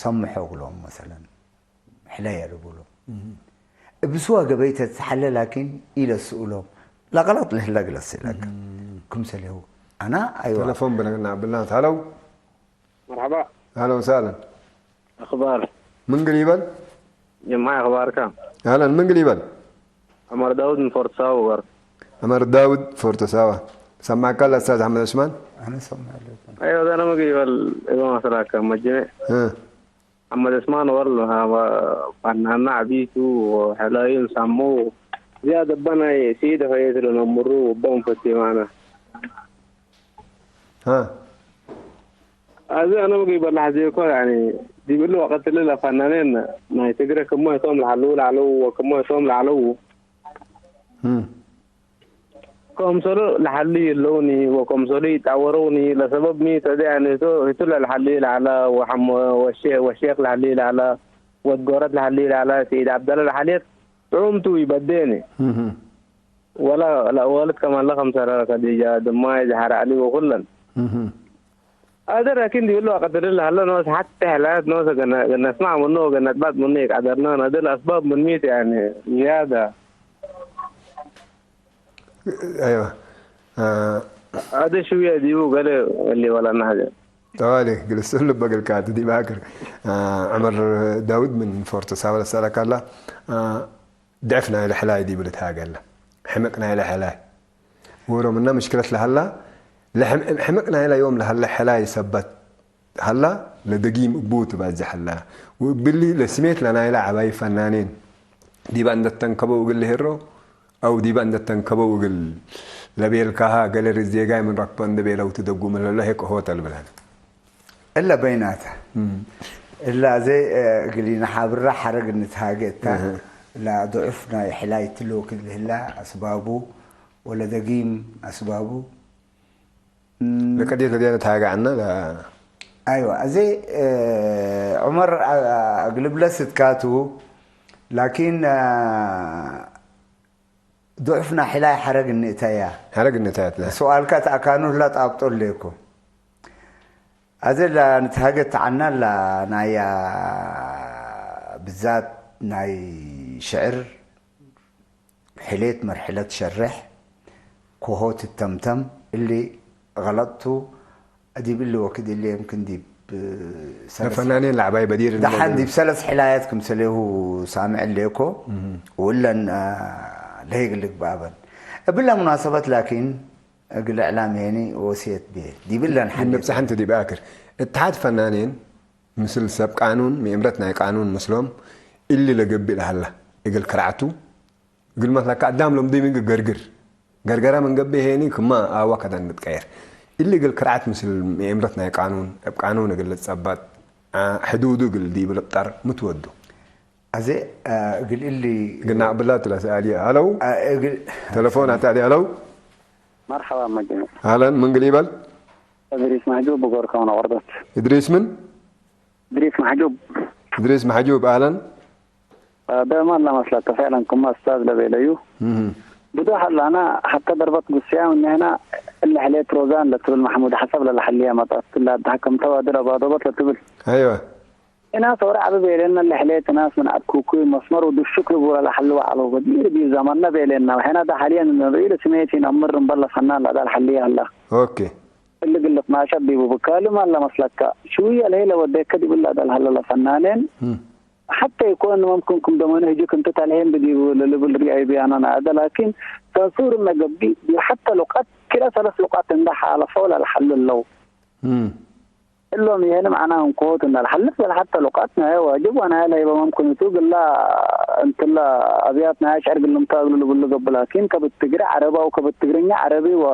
ሰምሖ ግሎም መሰለን ሕለያ ልብሎም እብስዋ ገበይ ተትሓለ ላኪን ኢለስኡሎም ለቀለጥ ልህላ ግለስ ይለካ ክምሰሌው ኣና ኣይዋ تلفون بلغنا بالله هلو مرحبا اهلا وسهلا اخبار من قريبا جماعة اخبارك اهلا من قريبا عمر داود من فورت ساوغر عمر داود فورت ساوا سمعك الله استاذ احمد عثمان ኣነ ሰምዕ ኣለኩም ايوه ده انا ما قريبا ايوه مثلا كان مجمع ها محمد عثمان والله فنانا عبيتو وحلايين سمو زياد بنا سيدة فيت لنا مرو وبن فتي معنا ها እዚ ኣነ ምግቢ በላሕ ዘይኮ ያኒ ዲብሉ ወቀትልለ ፋናኔን ናይ ትግረ ክሞ ይቶም ለሓሉ ለዓለዉ ወክሞ ይቶም ለዓለዉ مم. ከምሰሉ ለሓሉ የለውኒ ወከምሰሉ ይጣወረውኒ ለሰበብኒ ተደ ያኒ ሂቱ ለልሓሉ ለዓለ ወሸክ ለሓሉ ለዓለ ወድጎረት ለሓሉ ለዓለ ሰይድ ዓብደላ ለሓልየት ጥዑምቱ ይበደኒ مم. ወላ ወልድ ከማለ ከምሰለ ከዲጃ ድማ ዝሓር ዓሊ ወኩለን مم. هذا لكن دي والله قدر الله هلا نوز حتى حلات نوز قلنا قلنا اسمع منه قلنا تبات منه يقعد لنا هذا الاسباب من ميت يعني زياده ايوه آه. هذا شويه دي وقال اللي ولا نهج طوالي جلس له بقى الكات دي باكر آه. عمر داود من فورت ساولا سالك الله آه. ضعفنا الى حلاي دي بلت هاقل حمقنا الى حلاي ورمنا مشكله لهلا لحم حمقنا الى يوم لهلا حلاي سبت هلا لدقيم بوت باز حلا وباللي لسميت لنا الى عباي فنانين دي بان تنكبوا قل هرو او دي بان تنكبوا قل لبيل كها قال الرزيقاي من ركبان دبيل او تدقوا من الله هيك هوتل بلان እለ በይናታ እላ ዘይ እግሊ ንሓብራ ሓረግ ንትሃገታ ላ ضعف ናይ ሕላይ ትልወክድ ልህላ ኣስባቡ ወለ ደጊም ኣስባቡ لقد يتدين تهاجعنا لا ኣይዋ እዚ ዑመር እግልብለ ስትካቱ ላኪን ضعف ናይ ሕላይ ሓረግ እንእተያ حرق النتايات لا سؤالك تأكانو لا تابطل لكم أزل نتهاجت عنا لا نايا بالذات ناي شعر حليت مرحلة شرح كهوت التمتم اللي غلطتو أديب اللي وكد اللي يمكن ديب ፈናኔን ላዕባይ በዲር ደሓን ዲብ ሰለስ ሕላያት ክምሰሌሁ ሳምዕ ሌኮ ውለን ለይግልግ ባበን እብለ ሙናሰበት ላኪን እግል እዕላም ሄኒ ወስየት ቤ ዲብለን ሓንዴት ንብጽሕ እንተ ዲብ ኣክር እትሓድ ፈናኔን ምስል ሰብ ቃኑን ምእምረት ናይ ቃኑን ምስሎም እሊ ለገብእ ለሃላ እግል ክርዓቱ እግል መስለካ ኣዳም ሎም ዲሚግ ገርግር ገርገራ መንገቢ ሄኒ ክማ ኣዋ ከዳን ንትቀየር እሊ እግል ክርዓት ምስል ምእምረት ናይ ቃኑን እብ ቃኑን እግል ልጸበጥ ሕዱዱ እግል ዲብል እብጠር ምትወዱ ኣዜ እግል እሊ ግና ብላ ትላ ሰኣሊ ኣለው እግል ተለፎን ኣታሊ ኣለው መርሓባ መጅኑ ኣለን ምን ግል ይበል እድሪስ ማሕጁብ ብጎርካው ነቆርበት እድሪስ ምን እድሪስ ማሕጁብ እድሪስ ማሕጁብ ኣለን ደማን ለመስለከ فعلا ክማ استاذ ለቤለዩ ብዙሕ ኣላና ሐተ ደርበት ጉስያ እኒህና እለ ሕሌት ሮዛን ለትብል ማሕሙድ ሐሳብ ለለሐልያ መጣት ክላ ኣዳሕ ከም ተዋድር ኣባዶበት ለትብል ኣይወ ኢናስ ወረ ዓቢ ቤሌና እለ ሕሌት ኢናስ ምን ኣኩኩይ መስመር ውድሹክ ልቡረ ለሐልወ ዐለው በዲር ቢል ዘመነ ቤሌና ሕና ዳ ሐልየን ንርኢ ለስሜት ኢነምር እምበር ለፈናን ለዳ ለሐልያ ሀላ ኦኬ እሊ ግልፍ ናሸጥ ዲቡ ብካልም ኣለ መስለካ ሽውየ ለሄ ለወዴከ ዲብላ ዳል ሀለ ለፈናኔን ሐተ ይኮን መምክን ክም ደመነ ህጁክ እንት ተልሄን ብዲቡ ለልብል ሪአይ ብያናን ኣደ ላኪን ሰንሱር እነ ገብዲ ዲብ ሐተ ሉቀት ክለ ሰለስ ሉቀት እንደ ሐለፈው ለልሐሉ ለው እሎም ይሄን መዓና እንኮት እንደ ልሐልፍ ለልሐተ ሉቀት ናየ ዋጅብ ወናየ ለህይበ መምክንቱ ግላ እንትለ ኣብያት ናየ ሸዕር ግልምታ እግሉ ልብሉ ገብላኪን ከብትግሪ ዐረብ አው ከብትግርኛ ዐረቢ ወ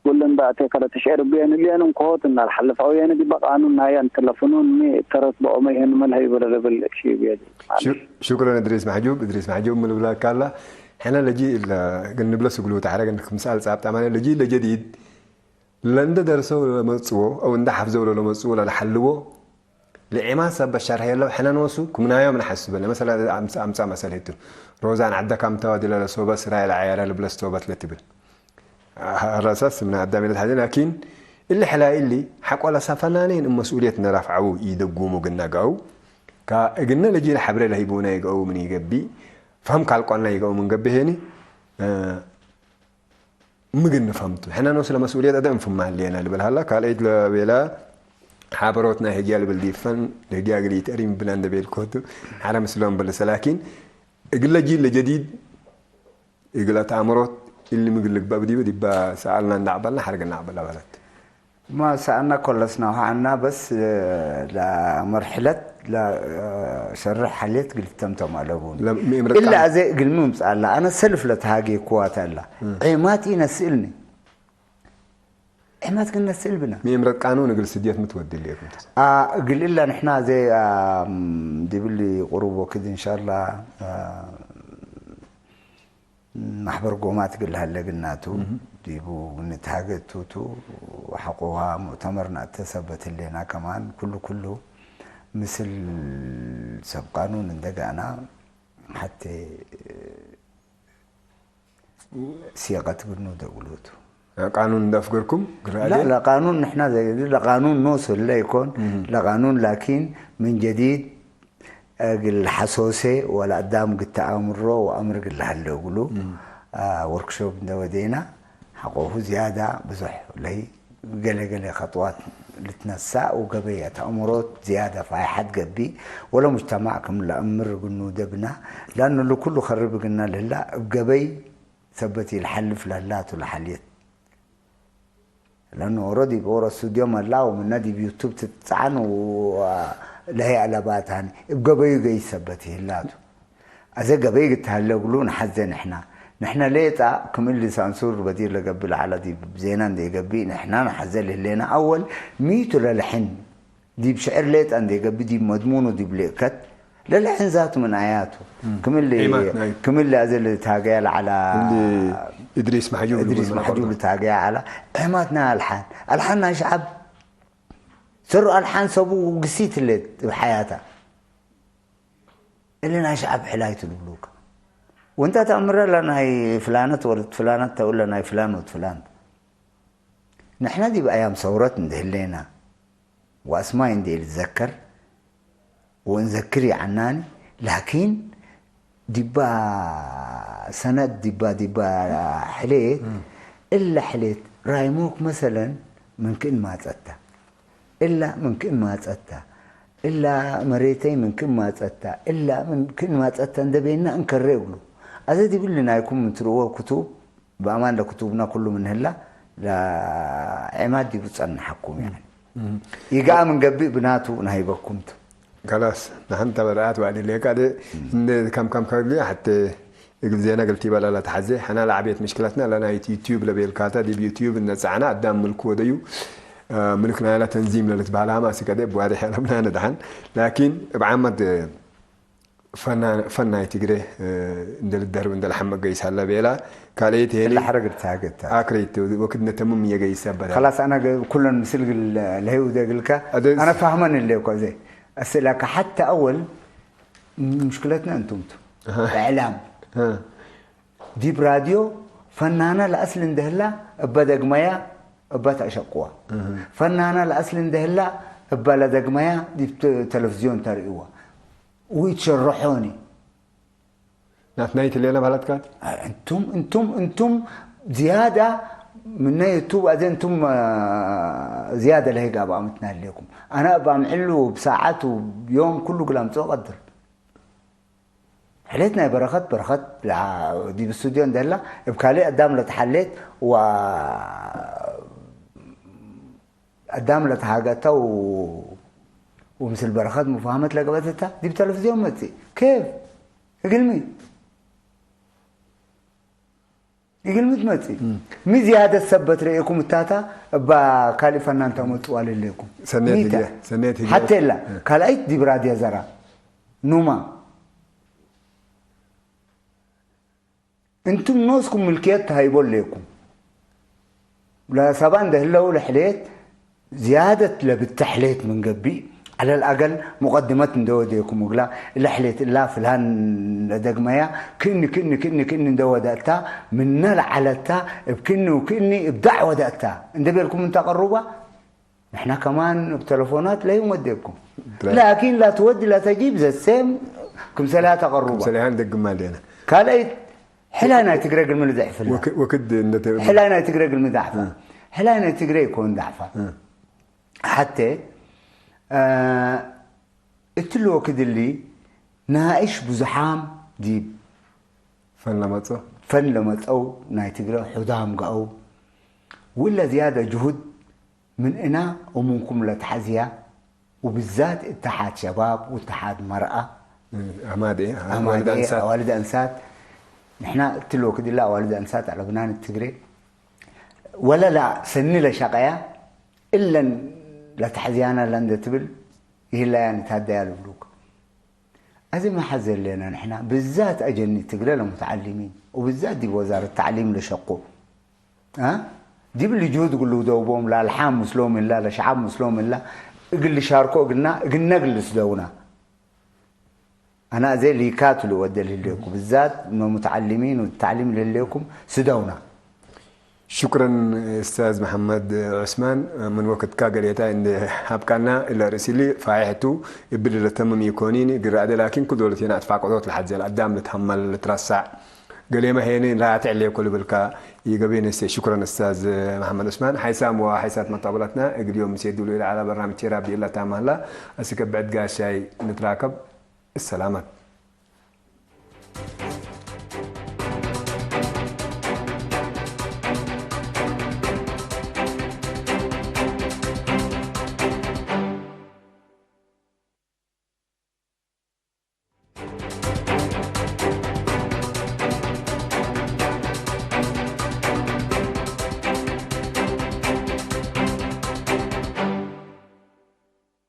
ውልንዳ እቴ ከለ ትሽዕር ብየን እልየን እንኮሆት እናልሓልፍ ኣውየን ዲበ ቃኑን ናየ እንትለፍኑን ሚ ተረት በኦመ ይሄን መልሀይ በለለብል እሺ ብየድ ሽኩረን እድሪስ ማሕጁብ እድሪስ ማሕጁብ ምልብለካ ኣላ ሕነ ለጂ ግን ንብለ ስግሉ ተሓረገን ክምስኣል ጻብ ጣማነ ለጂ ለጀዲድ ለእንደ ደርሰው ለመጽዎ ኣው እንደ ሓፍዘው ለመጽዎ ለልሓልዎ ልዒማ ሰብ በሻርሐ የለው ሕነ ንወሱ ክምናዮም ንሓስበ ለመሰለ ኣምጻ መሰል ሄቱ ሮዛን ዓደ ካምተዋ ድለ ለሶበ ስራኤል ዓያረ ልብለ ስቶበት ለትብል ረሰስ ምን ኣዳም ኢለት ሓዘ ላኪን እሊ ሕላይ እሊ ሓቆ ለሳፈናኔን እመስኡልየት ነራፍዓው ይደጉሙ ግና ገአው እግነ ለጂል ሓብረ ለሂቡና ይገአው ምን ይገቢ ፈህም ካልቋና ይገአው ምን ገቢ ሄኒ ምግን ንፈምቱ ሕና ነው ስለ መስኡልየት ኣደ እንፍማ ህልየና ልብል ሃላ ካልአይት ለቤላ ሓበሮትና ህግያ ልብል ዲፈን ለህግያ ግል ይትእሪም ብና እንደቤል ኮቱ ሓረ ምስሎም በለሰ ላኪን እግለ ጂል ለጀዲድ እግለ ተኣምሮት እሊ ምግል ልግባእ ብዲበ ዲባ ሰኣልና እንዳዕበልና ሓርግ እናዕበላ በለት ما سألنا كل سنة وحنا بس لمرحلة لشرح حليت قلت تمتم على بون إلا أزي قل ممس الله أنا سلف لتهاجي كوات الله عيمات إنا سئلني عيمات قلنا سئل بنا ميمرت قانون قل سديت متودي اللي كنت آه قل إلا نحنا زي آه دبلي قروبه كده إن شاء الله آه ማሕበር ጎማት ግል ሃለ ግናቱ ዲቡ ንትሃገ ቱቱ ሓቆዋ ሙእተመር ናእተሰበት ህሌና ከማን ኩሉ ኩሉ ምስል ሰብ ቃኑን እንደጋና ሓቴ ሲቀት ግኑ ደውሎቱ ቃኑን እንዳፍገርኩም لا لا قانون نحن زي لا قانون نوصل لا يكون لا قانون لكن من جديد እግል ሐሶሴ ወላ ኣዳም ግተ ኣእምሮ ወኣምር እግል ለሀለ እግሉ ወርክሾፕ እንደ ወዴና ሐቆሁ ዝያዳ ብዙሕ ለይ ገለ ገለ ከጥዋት ልትነሳእ ወገበይ ኣተእምሮት ዝያዳ ፋይሐት ገቢ ወለ ሙጅተማዕ ክም ለእምር እግል ንውደብና ላኑ ልኩሉ ከርብ እግልና ልህላ እብ ገበይ ሰበት ይልሐልፍ ለህላቱ ለሐልየት لأنه already بورا استوديو ملاو من نادي بيوتيوب تتعن و لهي على باتان بقبيو جاي سبت هلاتو أزا قبيو تهلقلو نحزن إحنا نحنا ليتا كم اللي سانسور بدير لقبل على دي زينان دي قبي نحنا نحزن لنا أول ميتو للحن ዲብ ሽዕር ሌጣ እንዴ ገብእ ዲብ መድሙኑ ዲብ ሌእከት ለልሕን ዛቱ ምን ኣያቱ ክምሊ ዒማት ናይ- ክምሊ ኣዘ ልታገያ ለዓላ እሊ እድሪስ ማሕጁብ እድሪስ ልብል ማሕጁብ ዝነበሩ። ልታገያ ዓላ ዕማት ናይ ኣልሓን ኣልሓን ናይ ሸዓብ ሰሩ ኣልሓን ሰቡ ግሲት ለት እብ ሓያታ እሊ ናይ ሸዓብ ሕላይቱ ልብሉካ ወንታ ተኣምረላ ናይ ፍላነት ወለት ፍላነት ተውለ ናይ ፍላን ወት ፍላን ንሕና ዲብ ኣያም ሰውረት እንድህሌና وأسماء إندي إلتذكر ونذكر يعناني لكن دبا سند دبا دبا حليت إلا حليت رايموك مثلا من كل ما تأتى እላ ምን ክእማጸታ፣ እላ መሬተይ ምን ክእማጸታ፣ እላ ምን ክእማጸታ እንደቤና እንከረ ይብሉ። ኣዘ ዲብል ናይኩም እንትርዎ ክቱብ፣ ብኣማን ለክቱብና ኩሉ ምን ህላ፣ ላ ዒማድ ዲቡ ጸንሓኩም፣ ያኒ። ይግኣ ምን ገብእ ብናቱ ናሂበኩምቱ። ከላስ፣ ንሓንታ በረኣት ዋዕድ ሌቃ ደ፣ እንደ ከም ከም ከግሊ፣ ሓተ እግል ዜና ገልቲ ይበላላ ተሓዘ፣ ሓና ለዓቤት ምሽክላትና ለናይት ዩቲዩብ ለቤልካታ፣ ዲብ ዩቲዩብ እነጻዕና፣ ኣዳም ምልክ ወደዩ፣ ምልክ ናይላ ተንዚም ለልትበሃል ሃማ፣ እስከ ደ፣ ብዋድሕ ያለምና ነድሓን። ላኪን፣ እብ ዓመት፣ ፈና-፣ ፈናይ ትግሬ፣ እንደ ልደርብ እንደ ለሐመ ገይስ ሃላ ቤላ፣ ካልአይት ሄኒ፣ ለሐረግ ትሃገታ። ኣክሬት፣ ወክድ ነተምም እየገይስ ኣበላ። خلاص، أنا ج-، كلن مسلق ال-، الهيو ده قلك. أدس. أنا فاهمن اللي كو زي. أسئلة حتى أول م-، مشكلتنا أنتم تو. أها. إعلام. ها. ديب راديو، فنانة لأصل اندهلا، أبا دقميا، أبا تأشقوا. أها. فنانة لأصل اندهلا، أبا لا دقميا، ديب ت-، تلفزيون ترئوا. ويتشرحوني. ናትናይ ትሌለ ማለትካ? ኣንቱም፣ እንቱም፣ እንቱም ዝያዳ ምነ ዩቱብ ኣዘ እንቱም፣ አ፣ ዝያዳ ለህግ ኣብ ኣመትና ኣለኩም። ኣነ ኣብ ኣምዕሉ ብሰዓት ወብዮም ኩሉ ግላ ምጽኦ ቀድር። ሕሌት ናይ በረኸት፣ በረኸት ላ-፣ ዲብ ስቱድዮ እንደላ፣ እብ ካልእ ኣዳም ለተሓሌት ወ-፣ ኣዳም ለተሃገታ ወ-፣ ወምስል በረኸት ሙፋሃመት ለገበተታ፣ ዲብ ተለፍዝዮን መጽእ። ኬፍ? እግልሚ? እግልሚ ትመጽእ? እም። ሚ ዝያደት ሰበት ረኤኩም እታታ እባ ካልእ ፈናን ተመጽዋ ለለኩም? ሰኔት ሚታ። ህግየ፣ ሰኔት ህግየ። ሓቴላ፣ እም። ካልኣይት ዲብ ራድያ ዘራ። ኑማ። እንቱም ኖስኩም ምልክየት ተሃይቦ ኣለኩም። ለሰባ እንደ ህለው ለሕሌት ዝያደት ለብተ ሕሌት ምን ገብእ፣ ዐለ ልአገል ሙቀድመት እንደ ወደኩም እግላ፣ እለ ሕሌት እላ ፍልሃን ለደግመያ፣ ክእኒ፣ ክእኒ፣ ክእኒ፣ ክእኒ እንደ ወደእታ፣ ምነ ለዓለታ፣ እብ ክእኒ ወክእኒ እብዳዕ ወደእታ፣ እንደ ቤልኩም እንተ ቀሩባ፣ ንሕና ከማን እብ ተለፎናት ለይወደኩም። لا. ላኪን ላ ትወዲ ላ ተጂብ ዘሴም ክምሰልያ ተቐሩባ። ክምሰልያ እንደግማ ኣለና። ካልኣይት፣ ሕላይ ናይ ትግረ ግልሚ ልዘሕፍላ። ወክ-፣ ወክድ እንደተ-፣ ሕላይ ናይ ትግረ ግልሚ ዛሕፋ። እ። ሕላይ ናይ ትግረ ይኮን ዛሕፋ። እ። ሓተ፣ እ፣ እትልዎ ክድሊ ናእሽ ብዙሓም ዲብ ፈን ለመጾ። ፈን ለመጸው ናይ ትግረ ሑዳም ገአው። ውለ ዝያደ ጅሁድ ምን እና እሙንኩም ለተሐዝያ፣ ውብዛት እተሓድ ሸባብ ውተሓድ መርአ፣ ኣማዴ፣ ኣማዴ፣ ኣዋልድ ኣንሳት። ኣዋልድ ኣንሳት፣ ንሕና እትልወ ክድላ ኣዋልድ ኣንሳት ኣለብናን ትግሬ፣ ወለላ ሰኒ ለሸቀያ፣ እለን ለተሐዝያና ለንደ ትብል ይህላያ ንታደያ ልብሉክ። እዚ መሓዝ ዘለና ንሕና ብዛት ኣጀኒ ትግረ ለሙተዓሊሚን ወብዛት ዲብ ወዛረት ተዕሊም ለሸቁ፣ አ? ዲብ ልጅሁድ እግል ልውደውቦም ላልሓም ምስሎም እላ ለሸዓብ ምስሎም እላ እግል ልሻርኮ እግልና እግነ እግል ልስደውና። ኣና እዜ ሊካት ልወደ ልህሌኩ ብዛት መሙተዓሊሚን ወተዕሊም ልህሌኩም ስደውና። ሽኩረን ኡስታዝ መሐመድ ዑስማን፣ ምን ወክትካ ገሌታ እንደ ሀብቃና እለ ርእሲሊ ፋይሕቱ እብል ለተምም ይኮኒን ግራደ ላኪን ኩል ዶለቴና እትፋቀዶት ለሐዘል አዳም ልትሀመል ልትረሳዕ ገሌመ ሄኒ ላትዕ ሌኮ ልብልካ ይገቤን እስቴ። ሽኩረን ኡስታዝ መሐመድ ዑስማን። ሐይሳም ወሐይሳት መጣብላትና እግል ዮም ምሴ ዱሉ ኢለ ዐላ በርናምጅ ቴራ ብኢላ ታማህላ። እስከ ብዕድ ጋሻይ ንትራከብ። السلامات.